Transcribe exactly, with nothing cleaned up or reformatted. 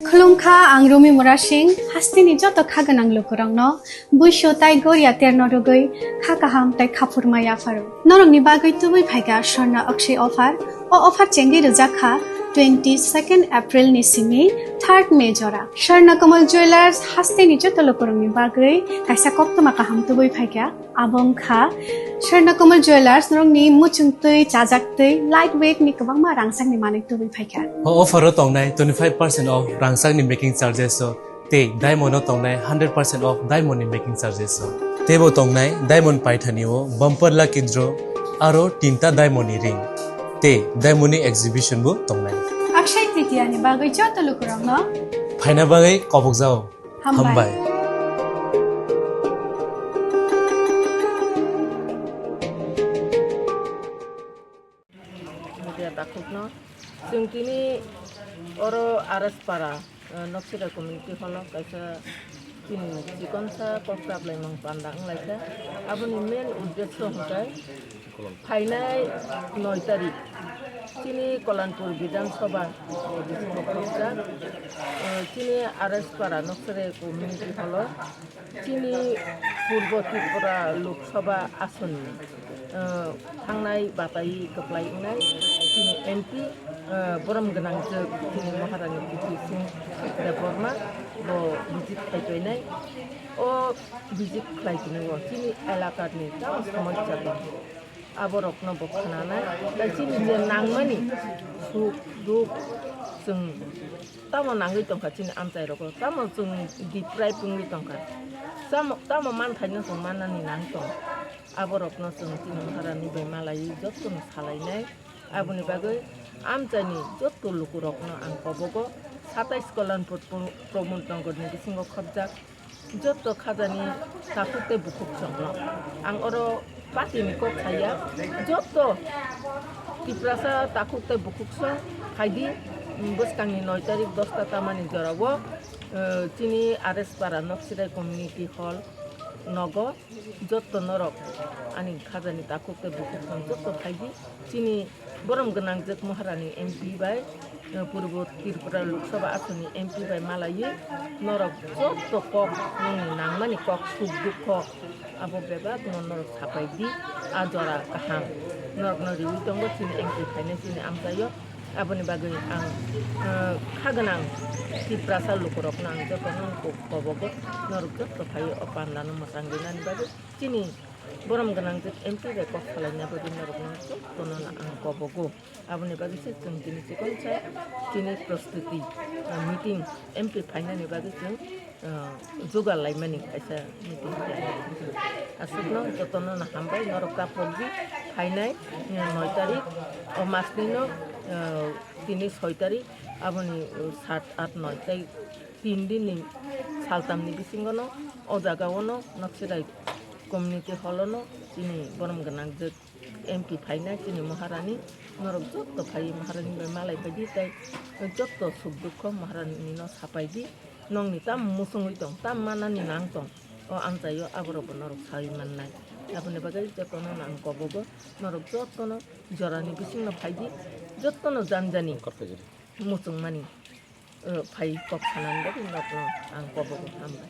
Khulumkha, ang Rumi Murasing, hasteni joto kha gwnang lukurokno buisu tai goria terno rwgwi kha kaham tai khaphurma yapharo. Norokni bagwi tubui phaikha Swarna Akshay offer. O offer chengwi rwjak kha twenty second April ni simi third May jora. Swarna Kamal Jewellers hasteni joto lukurokni bagwi kaisa koktwma kaham tubui phaikha. Abo wngkha Swarna Kamal Jewellers, norokni muchung twi, chajak twi, light weight ni kwbangma rangchakni manwi tubui phaikha. O offer o tongnai twenty five percent off rangchakni making charges o tei diamond o tongnai hundred percent off diamond ni making charges o. Teibo tongnai diamond paithani o bumper lucky draw aro tinta diamond ni ring tei diamond ni exhibition bo tongnai. Akshay Tritiya ni bagwi joto lukurokno phaina bagwi kobokjao. Hambai. Hambai. Media takhukno chwng tini oro R S Para, eh, Noksira Community Hall o kaisa chini chikonsa kok chaplaimung panda wnglaikha. Aboni main uddesho hwnkhe phainai noi tarik chini Kolanpur Bidhan Sabha bisingo khopjak, eh, chini R S Para Noksira Community Hall o chini Purbo Tripura Lok Sabha asonni, eh, thangnai batai kwplai wngnai chini M P, eh, borom gwnangjwk chini Maharani P P Singh Debbarma bo visit khai painai. O visit khlai tini o chini elakani tamo somosya tong, aborokno bo khnanai, tei chini je nangmani suk duk chwng tamo nangwi tongkha chini amchai rogo, tamo chwng deprive wngwi tongkha, tamo, tamo manthaino chwng mannani nang tong, aborokno chwng chini Maharani bai malaiwi jotono salainai. Aboni bagwi amchaini jotto lukurokno ang kobogo satais Kalanpur Pro-, Pramod Nagar ni bisingo khopjak jotto khajani takhuk tei bukhuk chwngno ang oro party ni kok saya, jotto Tiprasa takhuk tei bukhuk chwng phaidi, bwskangni noi tarik dosta tamani jorao, eh, chini R S Para Noksirai Community Hall nogo. Jotto norok ani khajani takhuk tei bukhuk tong jotto phaidi, chini borom gwnangjwk Maharani M P bai, eh, Purbo Tripura Lok Sabha asoni M P bai malaiwi norok jotto kok nongni nangmani kok suk dukho abo bebakno norok sapaidi, a jora kaham norokno riwi tongo chini M P phainai chini amchaio. Aboni bagwi ang, eh, kha gwnang Tiprasa lukurokno ang jotono ko-, kobogo, norok jotto phaiwi o pandano mwchang rinani bagwi chini borom gwnangjwk M P bai kok salaina bagwi norokno jottono ang kobogo. Aboni bagwi se chwng tini chikonsa chini prostuti, eh, meeting M P phainani bagwi chwng ah, jugal laimani kaisa meeting khe. Aswkno jotono no hambai, norok ta pogdi phainai, eh, noi tarik o masni no, eh, tini soi tarik, aboni, eh, sat, at, noi tei tin din ni saltam ni bisingo no o jaga o no Noksirai Community Hall o no chini borom gwnangjwk M P phainai chini Maharani, norok jotto phaiwi Maharani bai malai phaidi tei jotto suk dukho Maharani no sapaidi. Nongni tamo muchungwi tong, tamo manani nang tong, o amchaio aborokbo norok sawi mannai. Aboni bagwi jotono ang kobogo, norok jotono jorani bisingno phaidi, jotono jani jani muchungmani, eh, phai kok sanani bagwi norokno ang kobogo, hambai.